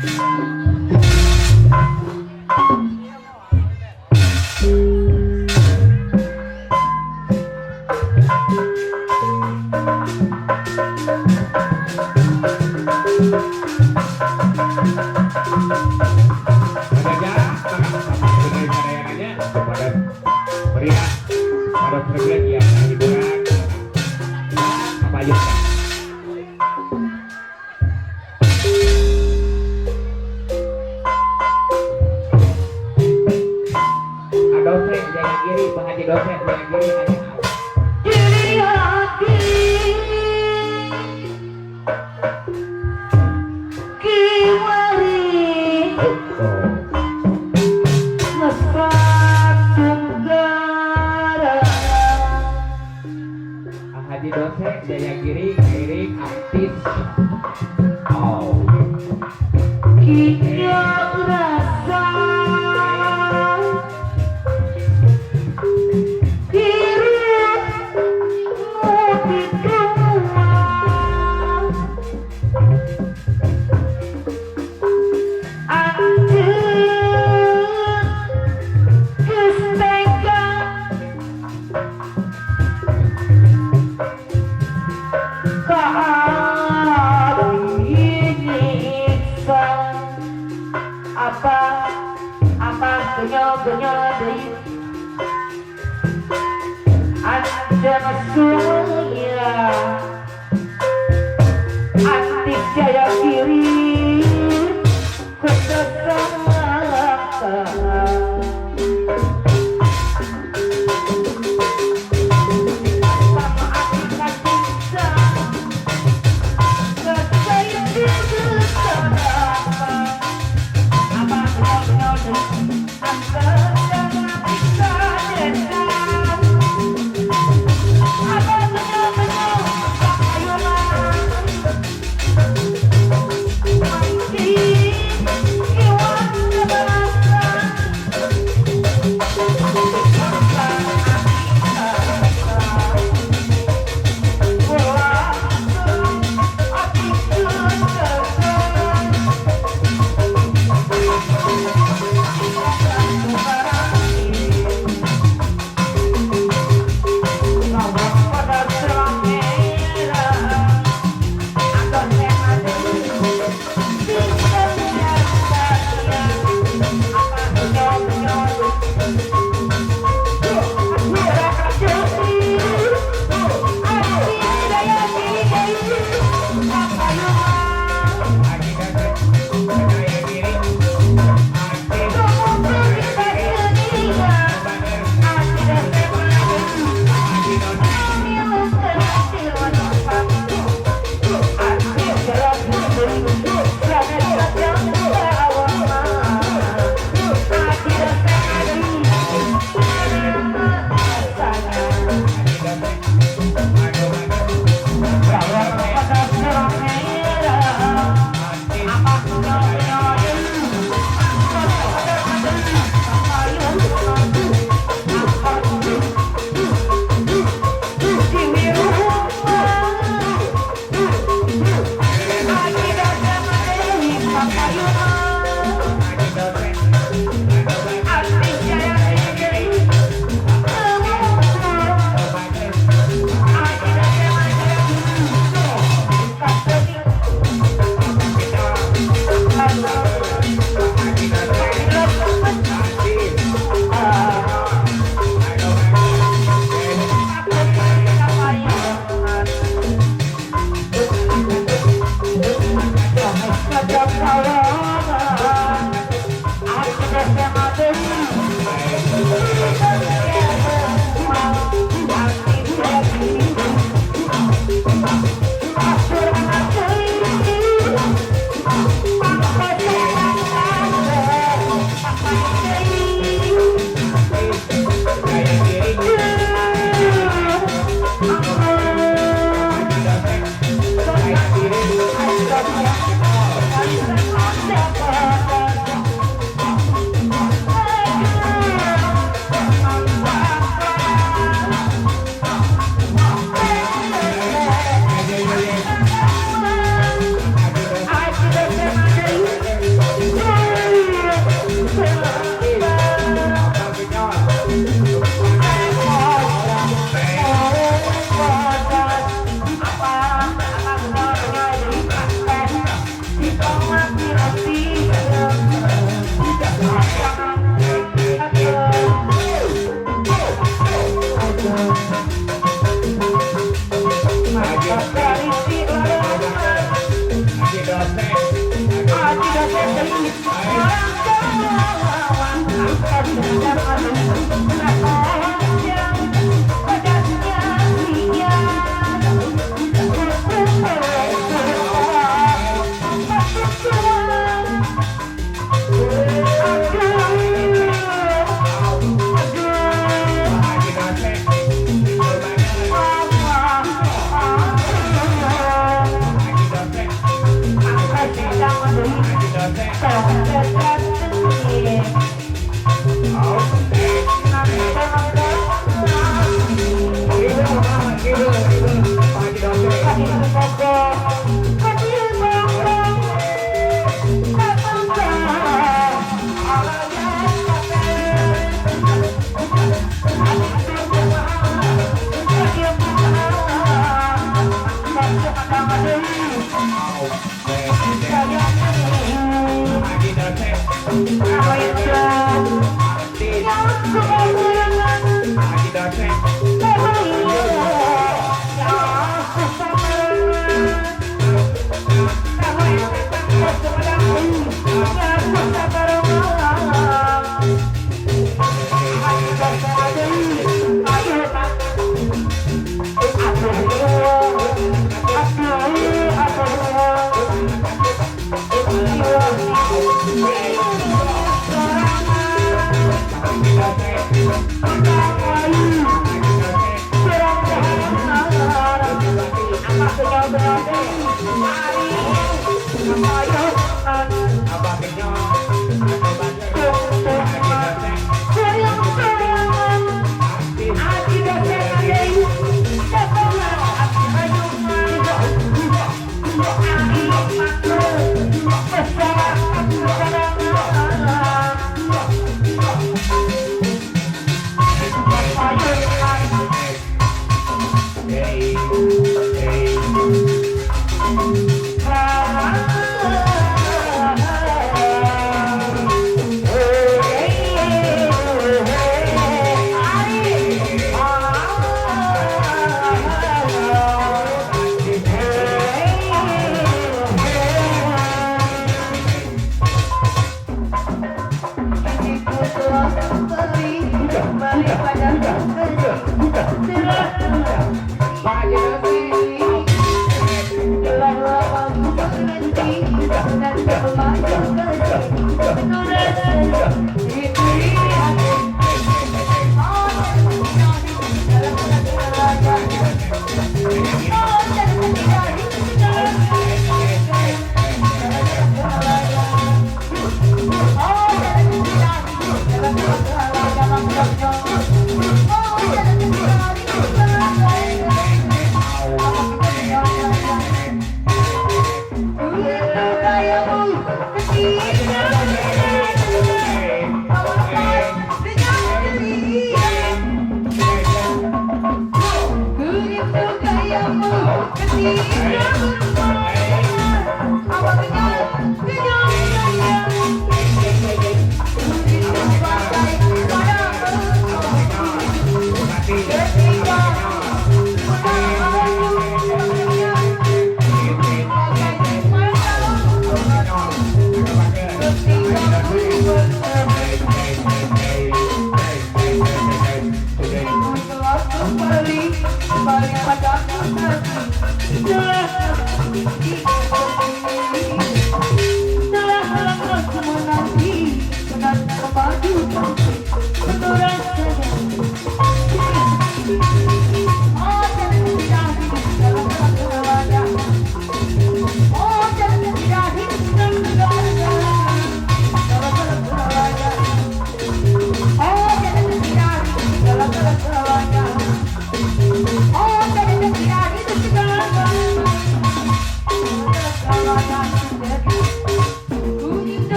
Meriah pada program yang hiburan apa aja. Adose Jaya Giri, Pak Haji Dose Jaya Giri hanya Kiri hati kiwari Haji Dose Jaya Giri Iring artis. Oh. Kinya rasa hirup muti keluar anjeun geus tega ka abdi nyiksa apa apa genyo-genyo deui anjeun suya antik Jaya Giri kesesatan.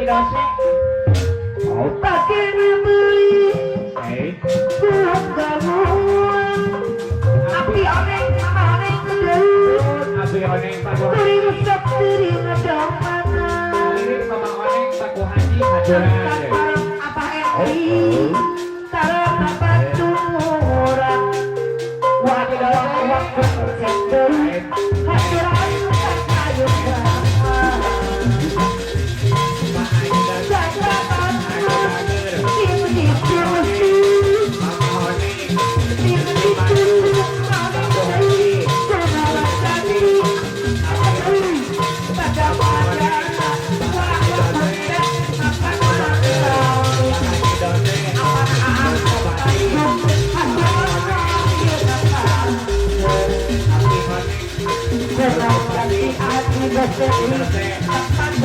Haji Dose. Oh, Pakai beli eh. Gangguan Api oneng mama oneng gede Abi oneng Pak Bu Turi Haji. rusak turi ngedomana Lirik Mama oneng Pak Bu Haji haduran. Sareng apa eri Sareng apa curang Haji Dose. Waktu sendiri Haturan kayu sama Pak Haji Dose. Anu bager. Mama oneng. Pak Bu Haji. Pak Haji Dose. Abi oneng.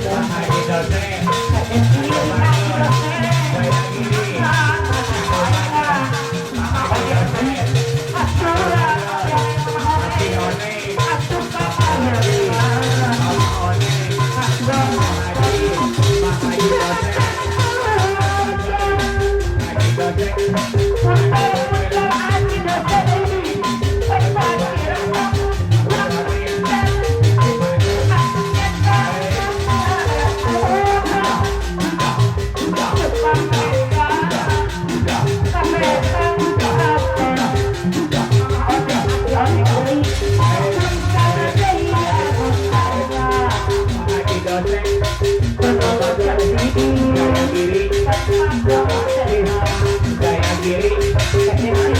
Dose. Anu bager. Pak Haji Dose. Anu bager. Jaya Giri. Anu bager. Pak Haji Dose. Abi oneng. Mama oneng. Pak Haji. Pak Haji Dose. Haji Dose. Haji Dose. Jaya Giri. Jaya Giri.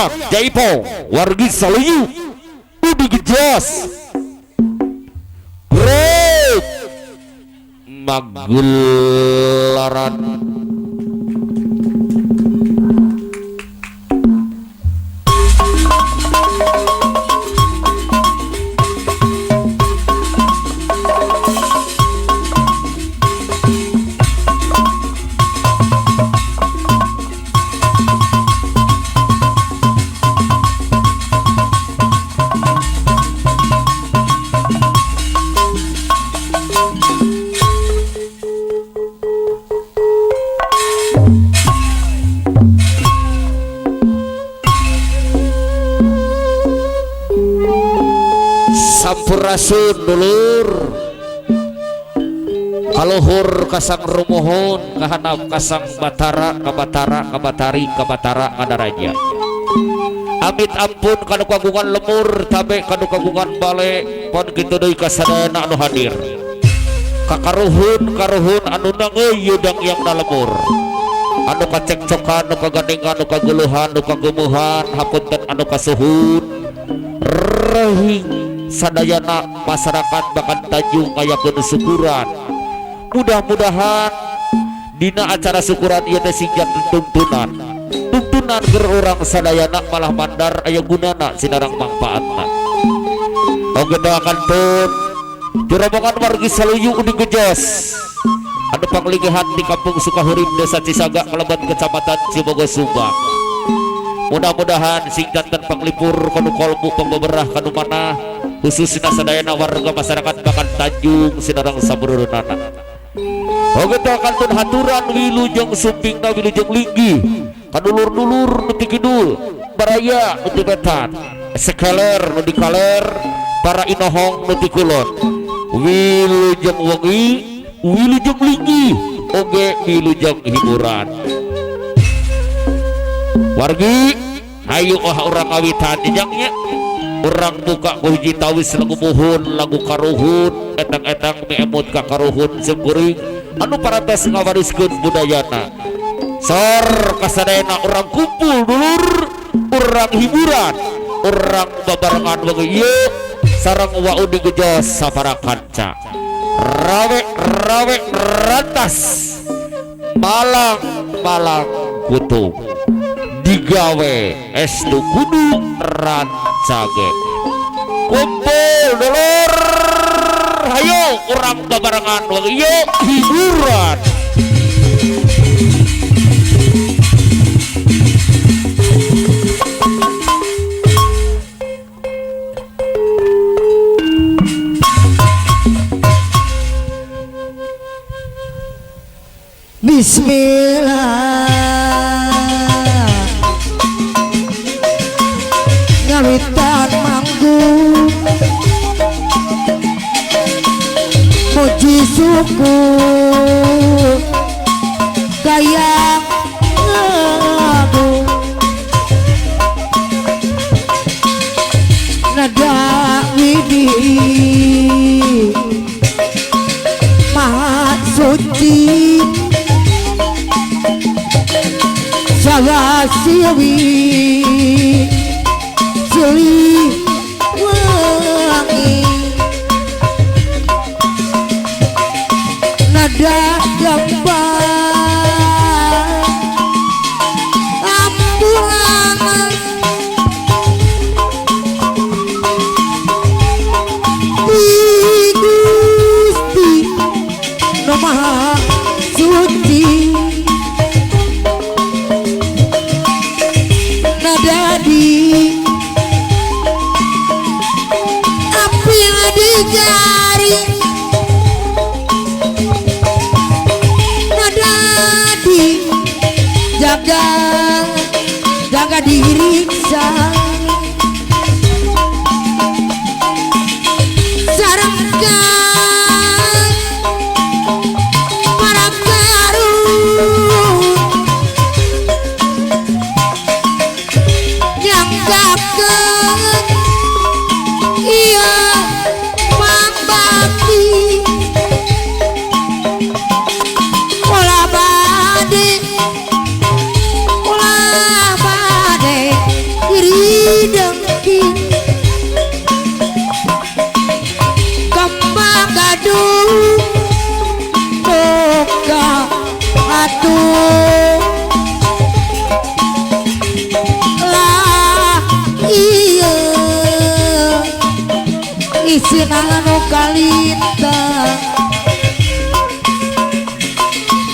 Goyang Jaipong wargi Saluyu Udi Gejos Grup Magelaran. Sampurasun dulur, kaluhur kasang rumohon, kahanap kasang batara, kabatara, kabatari, kabatara, kadaraja. Amit ampun kanu kagungan lemur, tabe kanu kagungan bale, pon kitu deui kasadayana anu hadir. Kakaruhun karuhun anu nangeui yudang yang lemur. Anu kacekcokan, anu kagandengan, anu kaguluhan, anu kagemuhan, hapunten anu kasuhun. Rehing sadayana masyarakat bahkan Tanjung ngayakeun syukuran. Mudah-mudahan dina acara syukuran ieu teh sing janten tuntunan. Tuntunan keur urang sadayana malah mandar aya gunana sinarang mangpaatna. Oge doakan pun rombongan wargi Saluyu Udi Gejos anu panglinggihan di Kampung Sukahurip Desa Cisaga Kalebet Kecamatan Cibogo Subang. Mudah-mudahan sing janten panglipur kanu kolbu pangbeberah kanu manah khususna sadayana warga masyarakat bahkan Tanjung sinarang sabururunana. Oge doakan haturan wilujeng sumpingna wilujeng linggih kadulur-dulur nu ti kidul baraya nu ti wetan sekeler nu di kaler para inohong nu ti kulon wilujeng wengi wilujeng linggih oge wilujeng hiburan. Wargi hayu oh urang awitan jejangnya urang buka ku hiji tawis lagu muhun lagu karuhun etang-etang miemut ka karuhun seukuring anu parantos ngawariskeun budayana. Sor kasadayana urang kumpul dulur, urang hiburan, urang babarengan wengi ieu sareng Wa Udi Gejos sapara kanca. Rawe rawe rantas malang malang kutu digawe estu kudu rancage. Kumpul dulur, hayo urang babarengan wengi ieu hiburan. Bismillah ngawitan manggung muji syukur gayang ngagung nada widi maha suci salah siwi sili wangi nada gempa ambulan Gusti nu maha suci nada di api di jari nada di jaga jaga diriksa sarengkan para karun nyangkakeun iya mambakti ulah bade Lah iya isina anu kalintang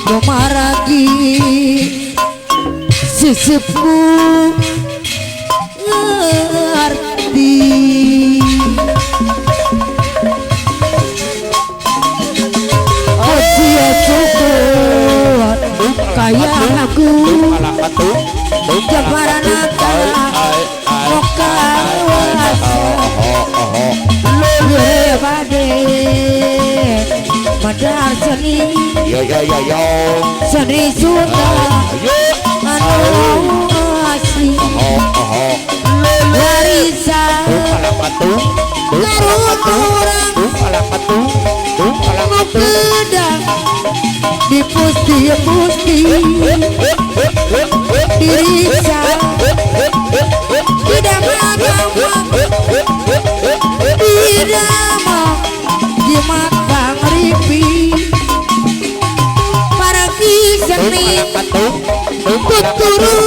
Kumaragi sisipku ngerti Osia syukur kaya aku Jabarana moka wasa Luwe bade madar seni Yo yo yo yo seni Sunda anu asli warisan karuturan nu kedah dipusti-pusti dirisa tidak mama tidak mau jimat pangripi para seni tuturun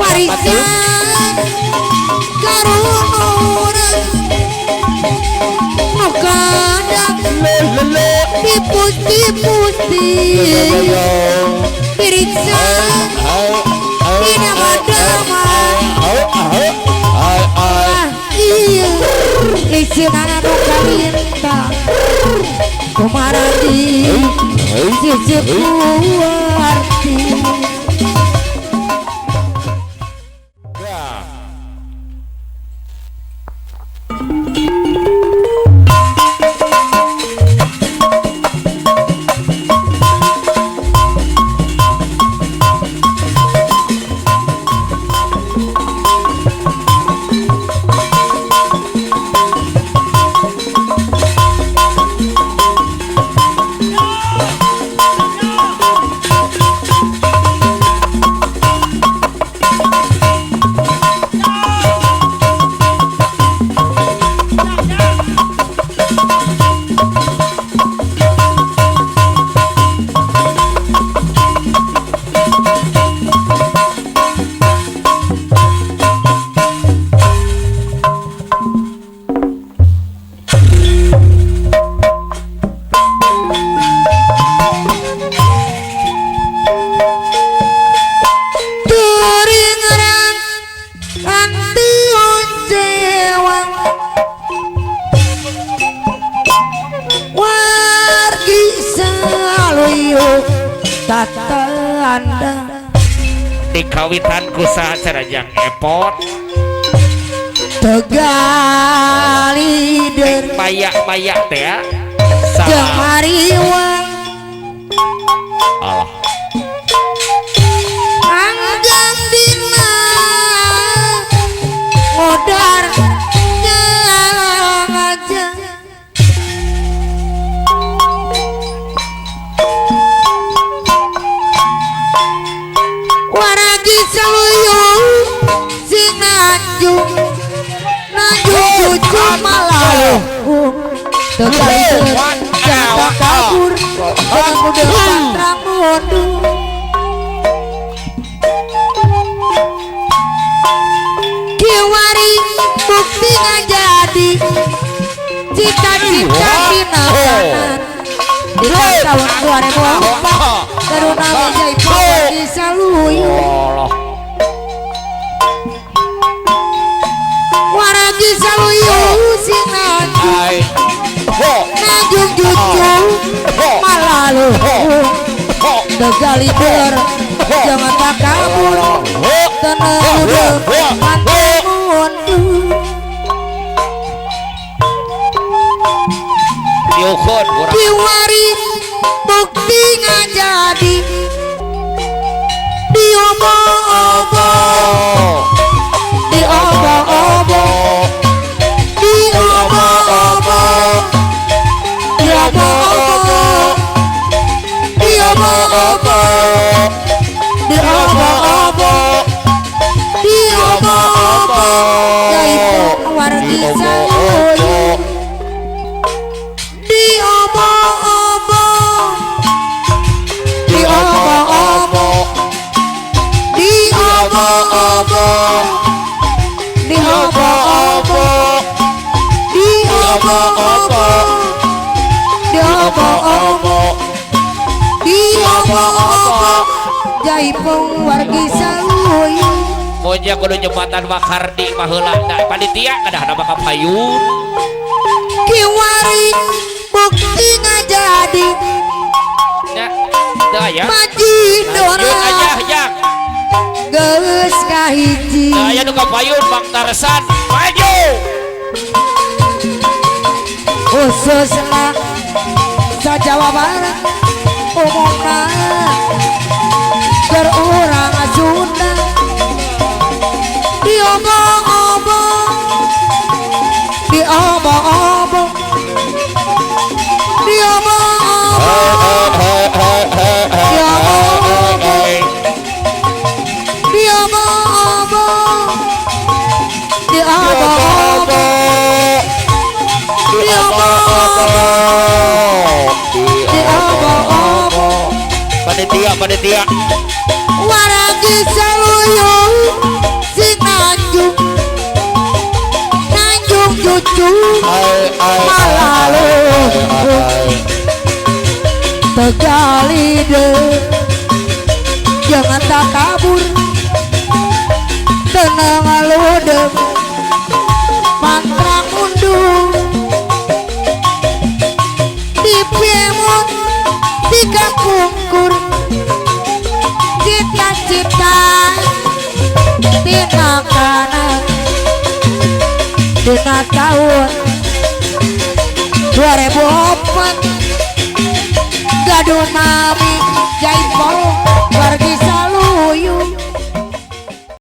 warisan karunuran nu kadang dipusti-pusti diriksa tidak madama iya isina anu kalintang kumarati sisip kuarti. Dikawitan kusaha sarajang epot Tegalider mayak-mayak teh ya jeung hariwang Allah anggang dina modar ngaja waragi saluyu sing nanjung nanjung cucu malaluh Tegalider janda kabur dengan muda patrang mundur Kiwari bukti ngajadi cita-cita binakanan di tahun 2004 Taruna Wijaya Pawagi Saluyu Waragi Saluyu sing nanjung nanjung cucu malaluh Tegalider jangan tak kabur tenang udah pantai mundur Kiwari bukti ngajadi diobo-obo diobo-obo diobo-obo diobo-obo diobo-obo diobo-obo diobo-obo yaitu wargi Saluyu diobo-obo Diobong-obong, diobong-obong, diobong-obong, diobong-obong, diobong-obong, jaipong wargi saluyu. Moja kudu jembatan Makardi baheula da panitia kedah nama kapayun. Kiwari bukti ngajadi nya teu aya maji Yuk dora aja jak geus kahiji. Teu aya nu kapayun Bang Tarsan maju. Khususna sa Jawa Barat umumna keur urang Sunda diobong-obong, diobong-obong, diobong-obong, diobong-obong, diobong-obong, diobong-obong, diobong-obong, diobong-obong. Panitia panitia waragi saluyu sing nanjung nanjung cucu malalu tegalide jangan tak kabur tenang aludem mantra mundur di piemon tiga kungkur cita-cita tina kanan dina tahun 2004 gaduh nami jaipong.